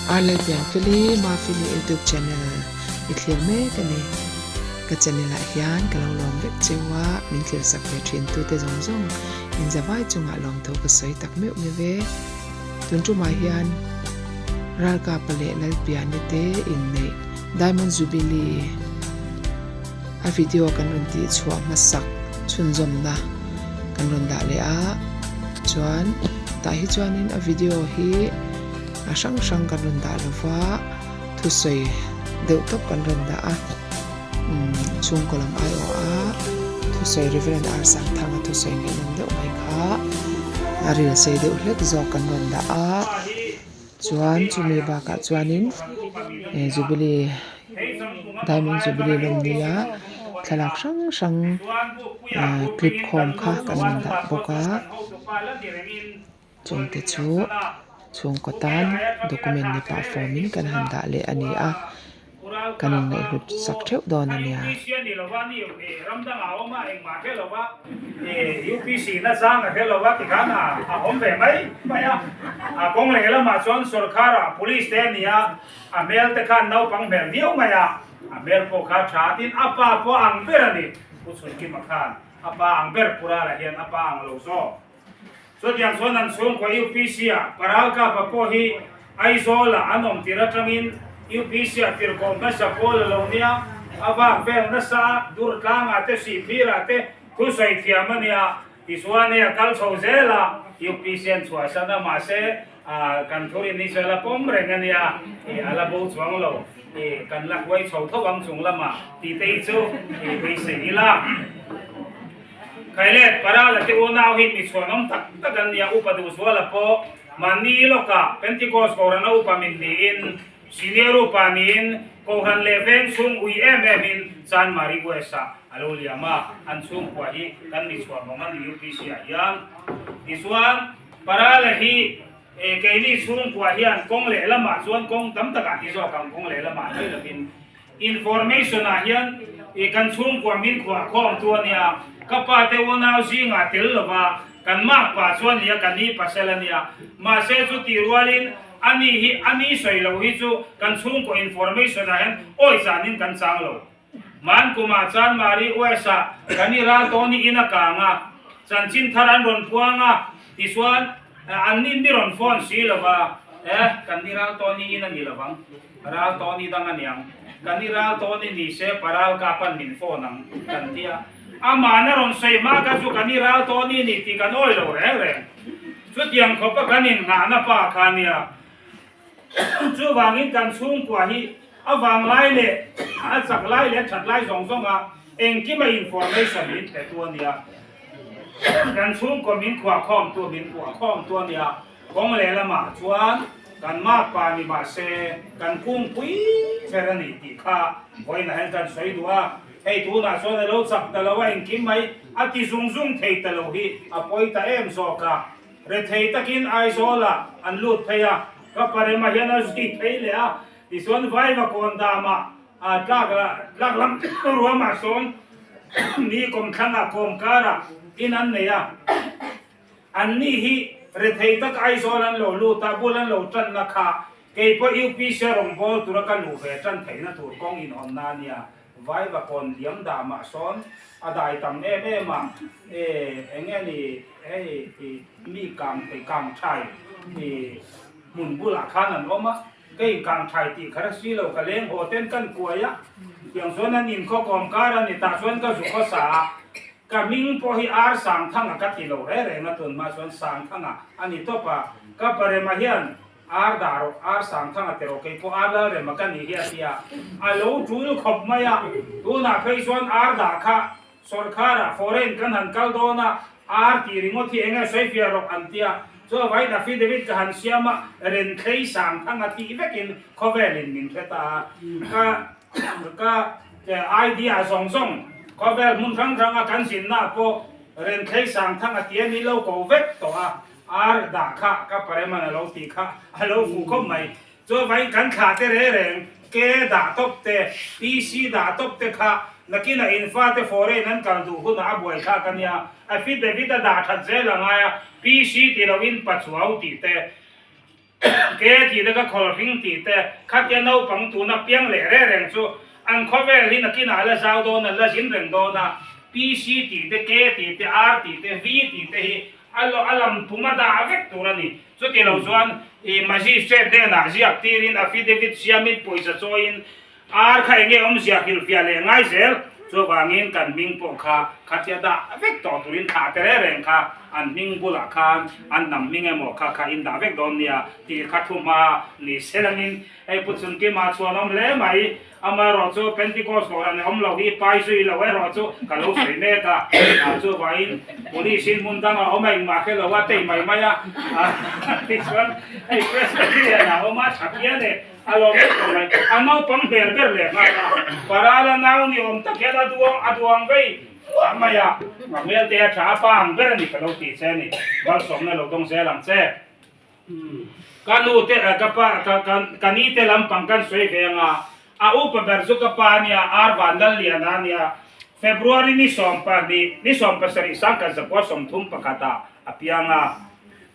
Arlalpianfeli Mafeli youtube channel i thlir mek a ni. Ka channel ah hian ka lo lawm vek cheu a, min thlir sak ve thin tute zawng zawng inzavai chungah lawmthu ka sawi tak meuh meuh e. Tun tumah hian Ralkapa leh Lalpiani te inneih Diamond Jubilee a video kan rawn tih chhuah hmasak chhunzawmna kan rawn dah leh a, chuan tah hi chuanin a video hi a hrang hrang kan rawn dah lova thusawi deuh tawp kan rawn dah a, umm chhungkaw lam aiawh a thusawi Reverend R Sangthanga thusawi ngaihnawm deuh mai kha a ril sei deuh hlek zawk kan rawn dah a, chuan chumi bakah chuanin eh Jubilee Diamond Jubilee lawm nia thlalak hrang hrang ah clip khawm kha kan rawn dah bawk a. Chungte chu chhungkaw tan document ni pah form in kan han dah leh a ni a, kan inngaihhlut sak theuh dawn a nia. Chutiang chuan an chhungkua UPC ah Paralkapa pawh hi Aizawl ah an awm tir atangin UPC ah tirhkoh hmasa pawl a lo nia, a vak vel nasa a, Durtlang ah te Sihphir ah te thusawi thiam a nia, tichuan hei a kal chho zel a, UPC an chhuahsan a mahse kan thurin hi chu a la pawm reng a nia, ih a la bo chuang lo, ih kan la huai chho tho ang chung lamah tih te hi chu ih beisei ila. Khaileh, Parala te unau hi mi chhuanawm tak tak an nia, Upa Duhzuala pawh mahni lawkah Pentecost Kohhrana upa min niin, Senior upa niin Kohhran leh veng chhung ui em em in Chanmari West ah a lo liam a, an chhungkua hi kan mi chhuanawm a ni UPC ah hian. Tichuan, Parala hi keini chhungkua hian kawng lehlamah chuan kawng tam takah ti zawk ang, kawng lehlamah mai lovin Information ah hian i kan chhungkua min khuah khawm tu ania, ka pa te unau zingah tel lova kan mak pa chu ania, ka ni pasal ania, mahse chu tih rualin ani hi ani sawi lo hi chu kan chhungkaw information ah hian awi chanin kan chang lo. Man kumah chuan Mari US ah kan i ral tawn i in a kang a, chanchin thar an rawn puang a, tichuan an ni mi rawn phone si lova, eh kan i ral tawn i in a ni lovang. Ral tawn i dang aniang. Kan i ral tawn i ni se paral ka pan min phone ang kan ti a. Amah na rawn sawi hma kha chu kan i ral tawn i ni tih kan awi lo reng reng. Chutiang khawp a kan innghahna pa kha nia. Chuvangin kan chhungkua hi a vanglai leh a chak lai leh a that lai zawng zawng a engkima information min pe tu ania. Kan chhungkua min khuahkhawm tu min puahkhawm tu ania. Kawng lehlamah chuan kan makpa ni mahse kan kungpui ber a ni tih kha vawiinah hian kan sawi duh a, hei tunah chuan a lo chak ta lo a, engkim mai a ti zung zung thei ta lo hi a pawi ta em zawk a, rethei takin Aizawlah an lut phei a, ka parema hian a zui phei leh a, tichuan Vaivakawn damah a tlak tlak lam ruamah sawn mi kawmthlangah kawmkarah in an nei a. Anni hi rethei tak Aizawl an lo lut a, bul an lo tanna kha kei pawh UPC rawngbâwl tura ka luh ve tan theihna tur kawng inhawnna a nia. Vaivakawn liam dah mah sawn a dai tam em em a, e eng nge ni hei i mi kang thei kang thai i hmun bulah khan an awm a, kei kang thai tih kha si lo ka leng haw ten kan kuai a, tiang chuan an inkhawk awm kar a ni tah chuan ka zu khawsa a. Ka hming pawh hi Ar Sangthanga ka ti lo reng reng a, tun hma chuan Sangthanga a ni tawp a, ka parema hian Ar dah rawh, Ar Sangthanga ti rawh, kei pawh Ar Lalrema ka nih hi a ti a, a lo tul khawp mai a, tunah phei chuan Ar dah kha sawrkharah foreign kan han kal dawn a, Ar tih ringawt hi eng nge sawi fiah rawh an ti a, chuavangin affidavit ka han siam a, Renthlei Sangthanga tih vekin khawvelin min hre ta a, ka Ka idea zawng zawng khawvel hmun hrang hranga kan zinna pawh Renthlei Sangthang a tia ni lo ko vek tawh a, ar dah kha ka pareman a lo tih kha a lo fuh khawp mai. Chuvangin kan thlah te reng reng ke dah tawp te, PC dah tawp te kha nakinah in fate foreign an kal duh hunah a buai thlak a nia, affidavit a dah that zel a ngai a, PC ti loin pachuau tih te. Ke tih te ka khawl hring tih te khatia naupang tuna piang leh reh reng chu an khawvel hi nakinah a la zau dawn a, la zin reng dawn a. PC tih te, K tih te, R tih te, V tih te hi a a lam tum a dah vek tur a ni. Chuti lo chuan i magistrate hnenah ziak tirin affidavit siamin pawisa chawiin Ar kha enge awmzia hrilhfiah leh ngai zel, chuvangin kan hming pawh kha khatia dah vek tawh turin thlah te reng reng kha an hming bulah khan an hnam hming emaw kha kha in dah vek dawn nia tih kha thu hma ni se langin hei Pu Chhunkima chuan awm hle mai, amaherawh chu Pentecost dawr an awm lo hi pai zui lo erawh chu ka lo sawi mek a, chuvangin Police in hmun dangah awm a engmah hre lo a tei mai mai a, tichuan hei Presbyterian ah awm a tha phian e. A lawm vek tawh mai. A naupang hmel ber leh nghal a, Parala nau ni awm tak hian a duang a duang vei muah mai a, a hmel te a tha a pa ang ber a ni ka lo tih che a ni. Malsawmna lo dawng zel ang che. Ka nu te ka pa ka ka ka ni te lampang kan sawi ve anga, a upa ber chu ka pa a nia, Ar Vanlalliana a nia. February ni 12 ni 17 sangkhat zakua 31 ah a piang a.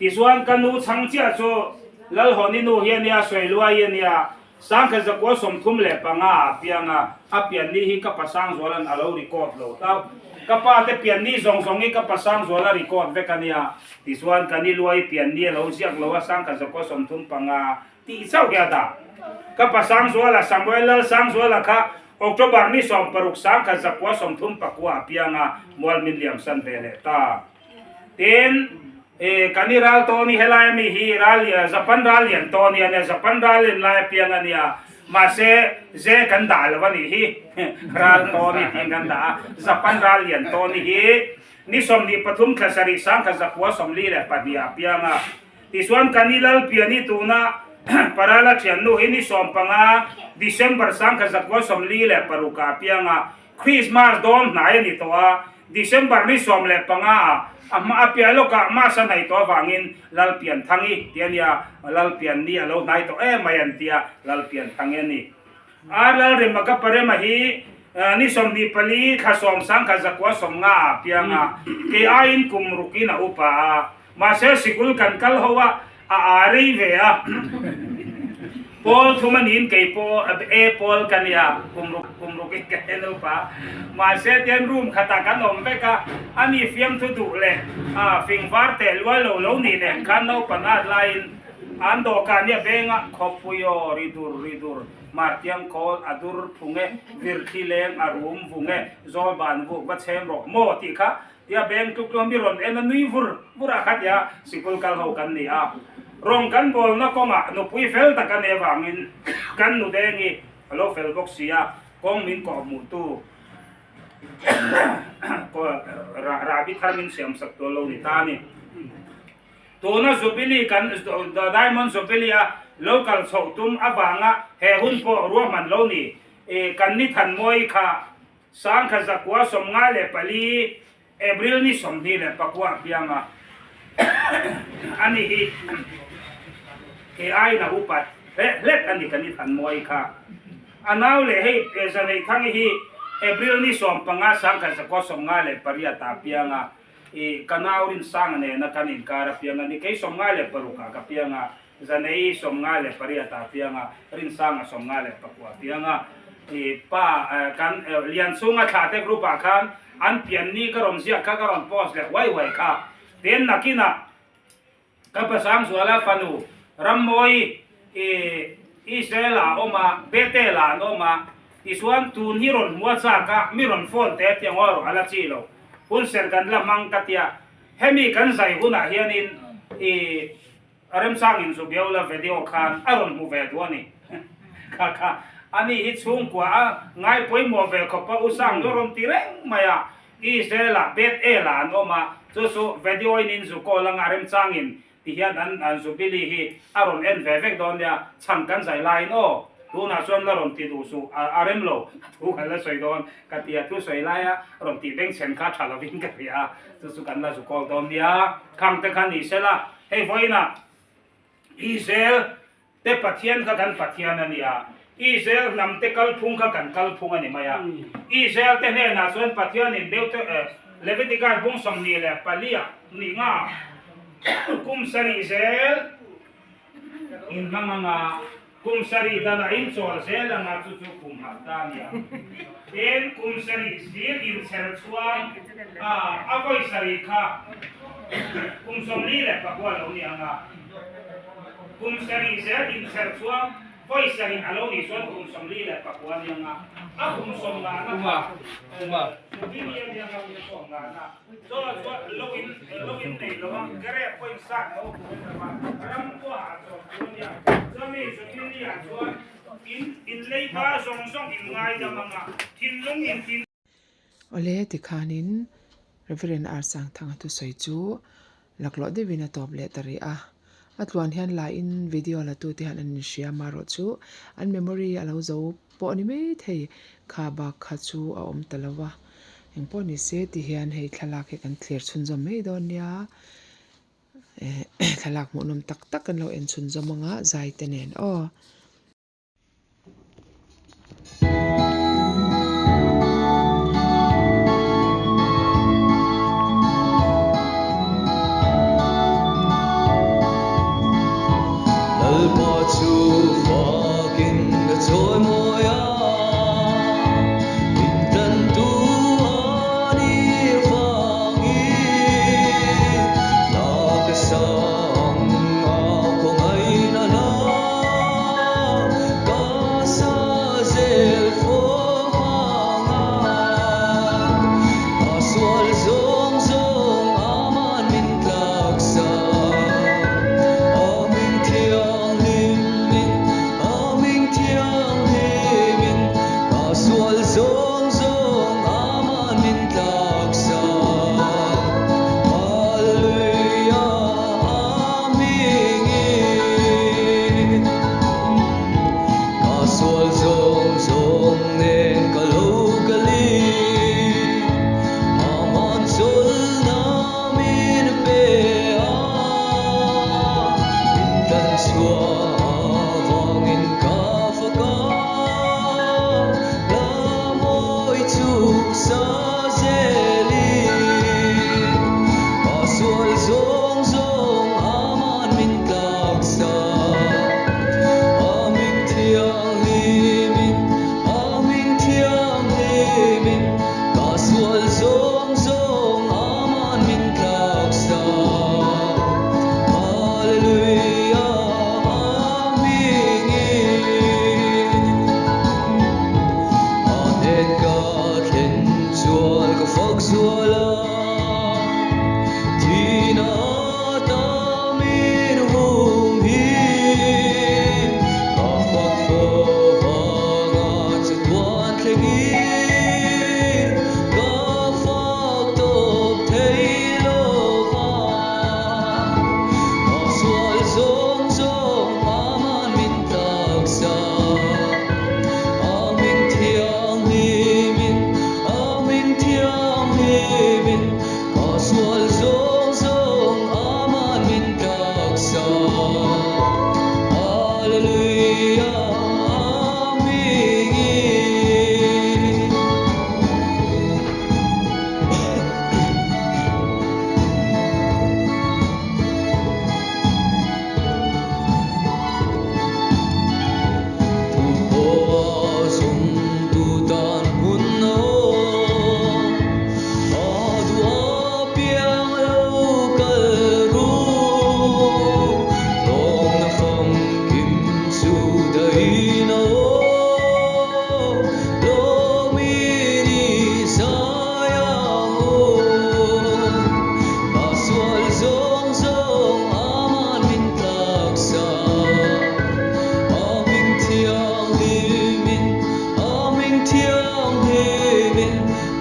Tichuan ka nu chhang chiah chu Lalhawni nu hi a nia, Sawiluai a nia, sangkhat zakua 35 ah a piang a, a pianni hi ka pa Sangzuala'n a lo record lo hlauh. Ka pa te pianni zawng zawng hi ka pa Sangzuala record vek a nia. Tichuan ka ni Luai pianni a lo ziak lo a, sangkhat zakua 35 tih chauh hi a dah. Ka pa Sangzuala, Samuel Lal Sangzuala kha October ni 16 sangkhat zakua 39 a piang a, mual min liam san ve leh ta. Tin, e, kan i ral tawh ni helai ami hi ral Japan ral lian tawh ania nia, Japan ral lian lai apiang ania, mahse ze kan dah lo anih hi, ral tawh ni tiin kan dah a, Japan ral lian tawh ni hi ni 23 thla sarih sangkhat zakua 42 ah apiang a, tichuan kan i lal pian i tuna Parala thiannu hi ni 15 December sangkhat zakua 46 ah apiang a, Christmas dawn hnai a ni tawh a, December ni 15 ah a hma a piah lawkah Mass a hnai tawh avangin Lalpianthangi ti a nia, Lalpianni a lo hnai tawh em mai an tia, Lalpianthangi a ni. Ar Lalrema ka Parema hi ni 24 thla 10 sangkhat zakua 50 ah a piang a, kei aiin kum rukin a upa a, Mahse sikul kan kal ho a, a aa rei ve a. Pawl thum a niin kei pawh A pawl ka nia, kum ruk kum ruk in ka en upa. Mahse tian room khatah kan awm vek a, a ni fiamthu duh leh a fing var teh luai lo lo nih nen khan naupang at laiin an dawhkan hi a beng a, khawpui aw ri dur ri dur, martiang khawl a dur phung e, virthli leng a rum vung e, zawl ban vuk va chhem rawh maw tih kha Tia beng tluk tlawm hi rawn en a nui vur vur a kha tia sikul kal ho kan ni a. Rawng kan bawlna kawngah nupui fel tak a nih avangin kan nu deng hi a lo fel bawk si a, kawng min kawh hmuh tu rahbi thar min siam sak tu a lo ni ta a ni. Tuna Jubilee kan Diamond Jubilee a lo kal chhoh tum avanga he hun pawh ruahman lo ni kan ni thanmawi kha Sangkhat zakua 54, April ni 24 a piang a, ani hi kei aiin a upat hlek hlek a ni kan i than mawi kha. A nau leh hei Zaneithangi hi April ni 15 sangkhat zakua 58 ah a piang a, i ka nau Rinsanga nena kan inkar a piang a ni, kei 56 ah ka piang a, Zanei 58 ah piang a, Rinsanga 59 piang a. I pa kan Lianchhunga thlahte group ah khan an pianni ka rawn ziak kha ka rawn post leh huai huai kha. Tin nakinah ka Pasangzuala fanu Rammawi i Israel ah a awm a, Bethel ah an awm a, tichuan tun hi rawn hmu a chak a, mi rawn phone te tiang aw erawh a la chi lo. Hun ser kan la hmang ka tia. Hemi kan zai hunah hianin i A remchang in zu biau la video khan a rawn hmu ve duh a ni. Kha kha ani hi chhungkua a ngai pawimawh ve khawp a, u Sang chu a rawn ti reng mai a. Israel ah Bet El ah an awm a, chu chu video in in zu call anga a remchang in ti hian an an Jubilee hi a rawn en ve vek dawn nia, chhan kan zai laiin aw tunah chuan la rawn ti duh suh a a rem lo thu kan la sawi dawn ka ti a, thu sawi laia rawn tih bengchhen kha tha lovin ka hria a, chu chu kan la zu call dawn nia, khang te kha ni sela. Hei vawiinah Israel te Pathian kha kan Pathian a ni a, Israel hnam te kalphung kha kan kalphung a ni mai a. Israel te hnenah chuan Pathianin deuh te Leviticus bung 24 ah nih nga kum sarih zel. In hmang anga kum sarih danah in chawl zel anga chu chu kum harh ta a nia. Tin, kum sarih hlir inchher chuan a vawi sarih kha kum 44 lo ni anga kum sarih zel inchher chuan vawi sarih a lo nih chuan kum 49 a ni anga a kum sawmngahna kha Jubilee a ni anga kum sawmngahna. Chaw chuan lo in lo in nei lo a, grep pawh in sat lo tur a ni lo a, ram pawh a hah chawp tur a nia. Chumi chumi ah chuan in in leiba zawng zawng in ngaidam ang a, thinlung in tin. Awle tikhanin Reverend R Sangthanga thusawi chu laklawh deuhin a tawp leh ta rih a. A tluan hian la in video la tute hian an inhria marawh chu an memory a lo zo pawh a ni mai thei kha bak kha chu a awm ta lo va. Engpawh ni se ti hian hei thlalak hi kan thlir chhunzawm mai dawn nia. Eh thlalak hmuhnawm tak tak kan lo en chhunzawm anga zai te nen aw. Lalpa chu fakin ka chawi mawi a, min tantu a ni vangin hla ka sang a khawngaihna hla ka sa zel fo hmang a, a sual zawng zawng aman min tlaksa. Amin thianghlimin, Amin thianghlimin, ka sual zawng zawng aman min tlaksa. Hallelujah, Amingin. Ka sual zawng zawng nen ka lo kalin, Aman chawlhna min pe a, min tlan chhuah avangin ka fak a, la mawi chuk sa zelin, ka sual zawng zawng aman min tlaksa. Amin thianghlimin, Amin thianghlimin, ka sual zawng zawng aman min tlaksa. Hallelujah, Amingin. A hnen ka thlen chuan ka fak zual a, thihna ata min hum hi. Ka fak fo vanga chatuan thlengin ka fak tawp thei lo va. Ka sual zawng zawng aman min taksa. Amin thianghlimin, Amin thianghlimin, ka sual zawng zawng aman min taksa. Hallelujah, Amingin. Thu pawh a zawm tu tan hmun a awm, a duh apiang lo kal ru. Lawmna famkim chu dahin a awm, lawmin i zai ang u. Ka sual zawng zawng aman min tlaksa. Amin thianghlimin, Amin thianghlimin,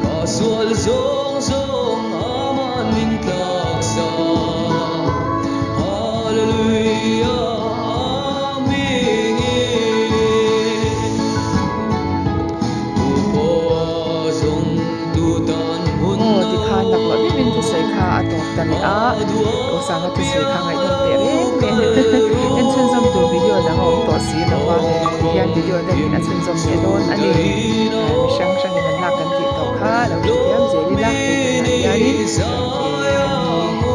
ka sual zawng zawng aman min tlaksa. Hallelujah, Amingin. Tu pawh a zawng tu tan hun Aw a tikhan laklawh deuhin thusawi kha a tawp ta leh a, Rosanga thusawi kha ngaihdam teh reng reng en chhunzawm tur video dang a awm tawh si lo va, tihian video dangin a chhunzawm leh dawn a ni. Mi hrang hrangin an lak kan tih tawh kha lo hrethiam zel ila hei tunah hianin eh kan ni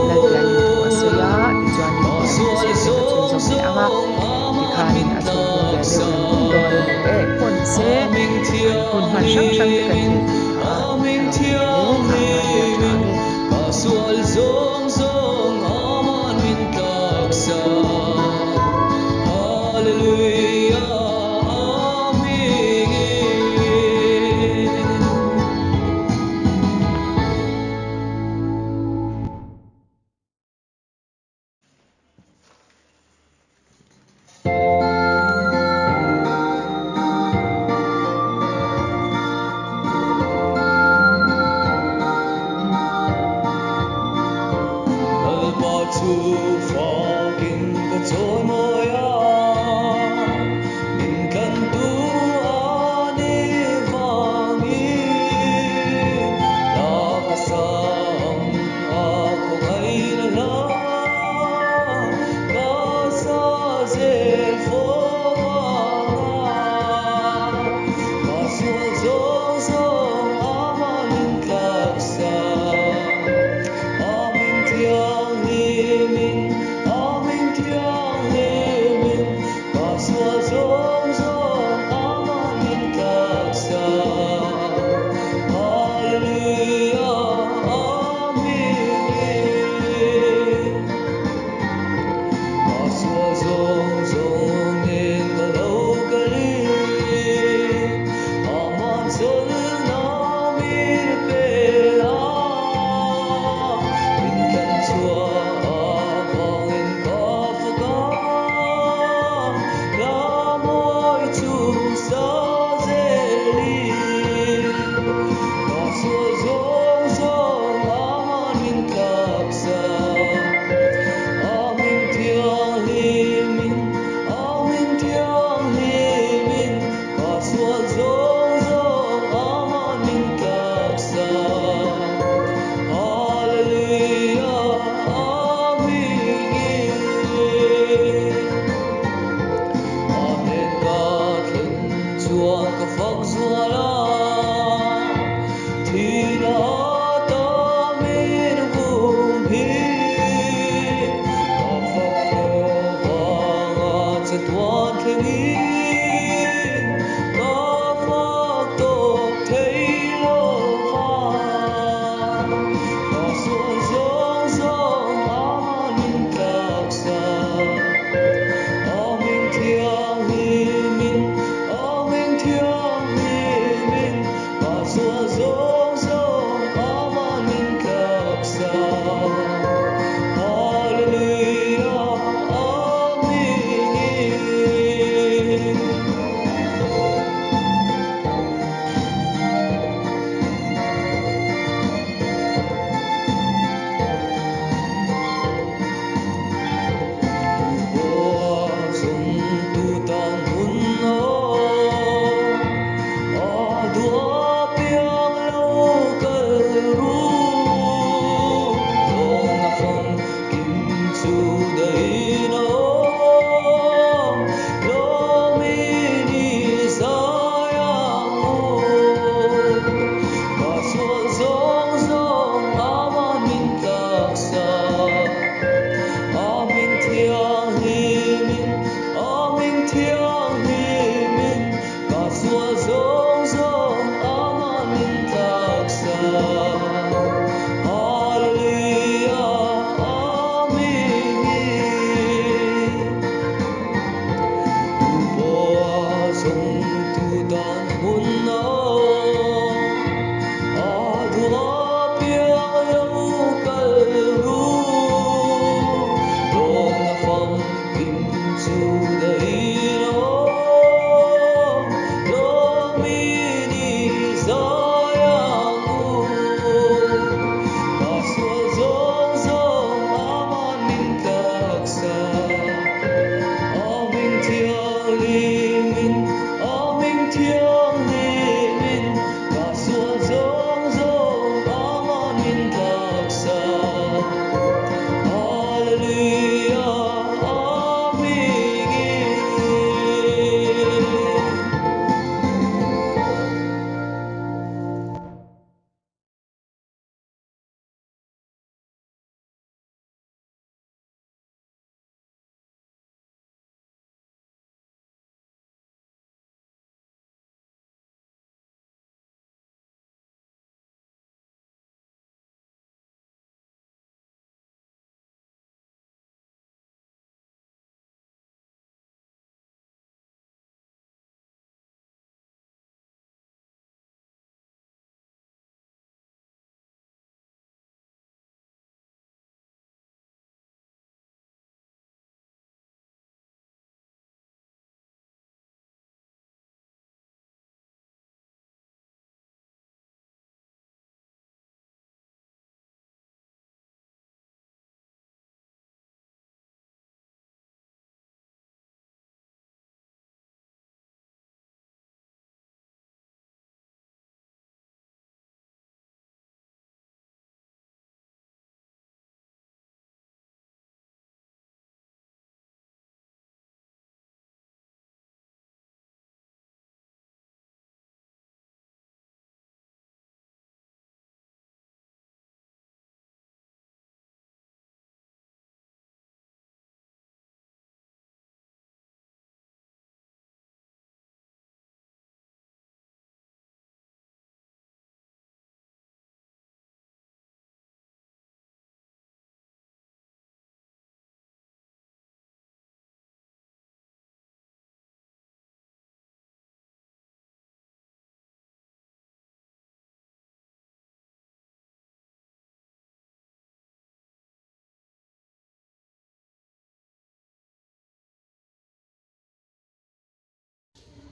Lalpianin thu a sawi a, tichuanin midang thusawi ten a chhunzawm leh ang a. Tikhanin a chhawm pung ve deuh reng reng dawn a ni. Eng pawh ni se, an hun hman hrang hrang te kan thlir theih phah a, a lawmawm hle. Nghah man hi a tha ang e.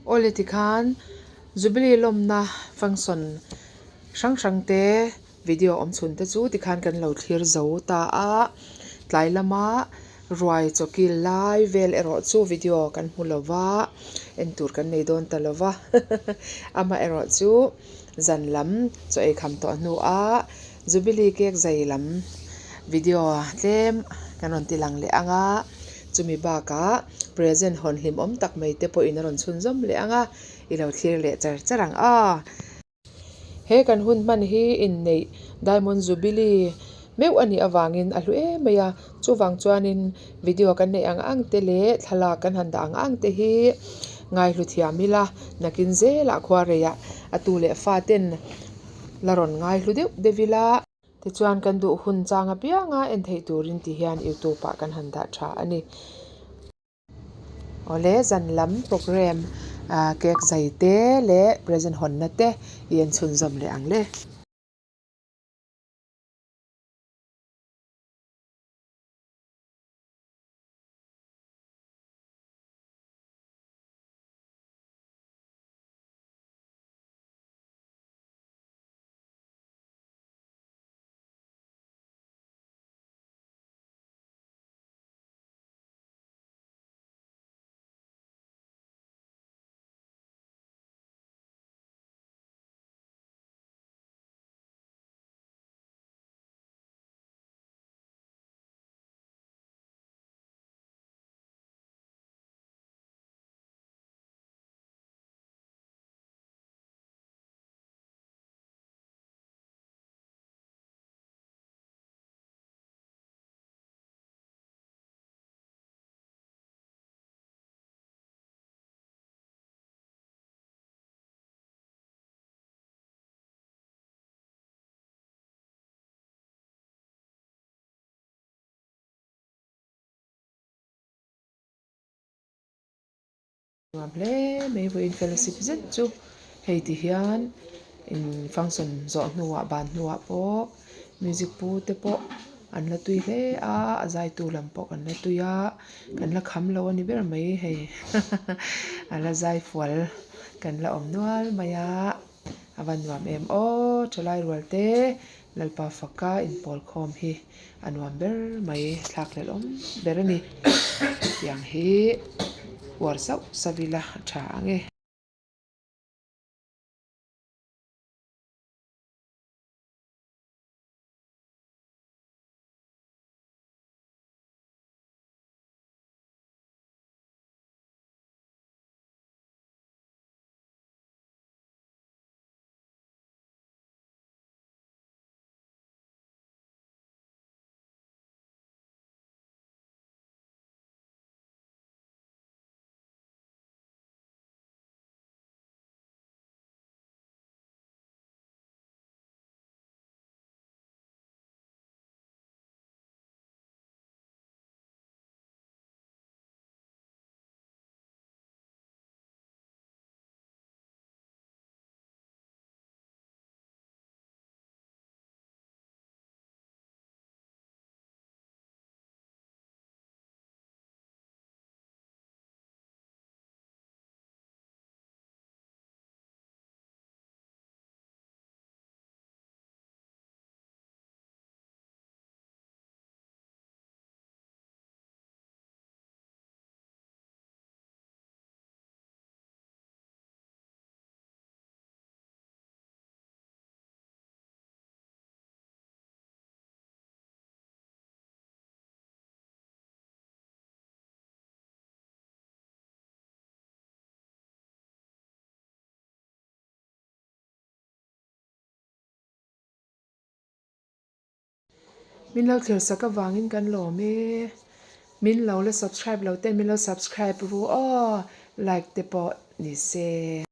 Awle tikhan Jubilee lawmna function hrang hrang te video awm chhun te chu tikhan kan lo thlir zo ta a, tlai lama ruai chawkil lai vel erawh chu video kan hmu lo va, en tur kan nei dawn ta lo va amaherawh chu zan lam chaw ei kham tawh hnuah Jubilee cake zai lam video tlem kan rawn ti lang leh ang a, chumi bakah present hawn hlimawm tak mai te pawhin a rawn chhunzawm leh ang a, i lo thlir leh char char ang a. He kan hun hman hi inneih Diamond Jubilee meuh a nih avangin a hlu em mai a, chuvang chuanin video kan neih ang ang te leh thlalak kan han dah ang ang te hi ngaihlu thiam ila nakin zelah khuareiah a tu leh fa ten la rawn ngaihlu deuh deuh ila. Tichuan kan duh hun chang apianga en theih turin ti hian youtube ah kan han dah tha a ni. Awle zan lam program ah cake zai te leh present hawnna te i en chhunzawm leh ang le. Nuam hle mai vawiin fellowship zet chu hei ti hian in function zawh hnuah ban hnuah pawh music pu te pawh an la tui hle a a zaitu lam pawh kan la tui a kan la kham lo a ni ber mai hei a la zai fual kan la awm nual mai a a va nuam em aw thalai rual te Lalpa faka inpawl khawm hi a nuam ber mai thlak hlelh awm ber a ni tiang hi uar sauh sauh ila a tha ang e. Min lo thlir sak avangin kan lawm e. Min lo la subscribe lo ten min lo subscribe ru aw. Like te pawh ni se.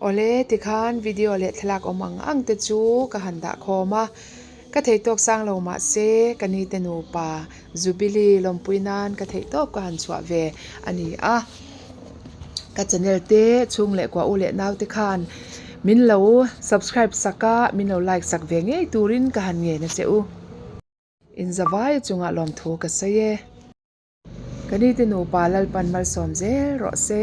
Awle, tikhan video leh thlalak awm ang ang te chu ka han dah khawm a, ka theih tawk sang lo mah se ka ni te nupa Jubilee lawmpui nan ka theih tawp ka han chhuah ve a ni a. Ka channel te chhung leh kuah u leh nau te khan min lo subscribe sak a, min lo like sak ve ngei turin ka han ngen a che u. Inzavai chungah lawmthu ka sawi e. Ka ni te nupa Lalpan malsawm zel rawh se.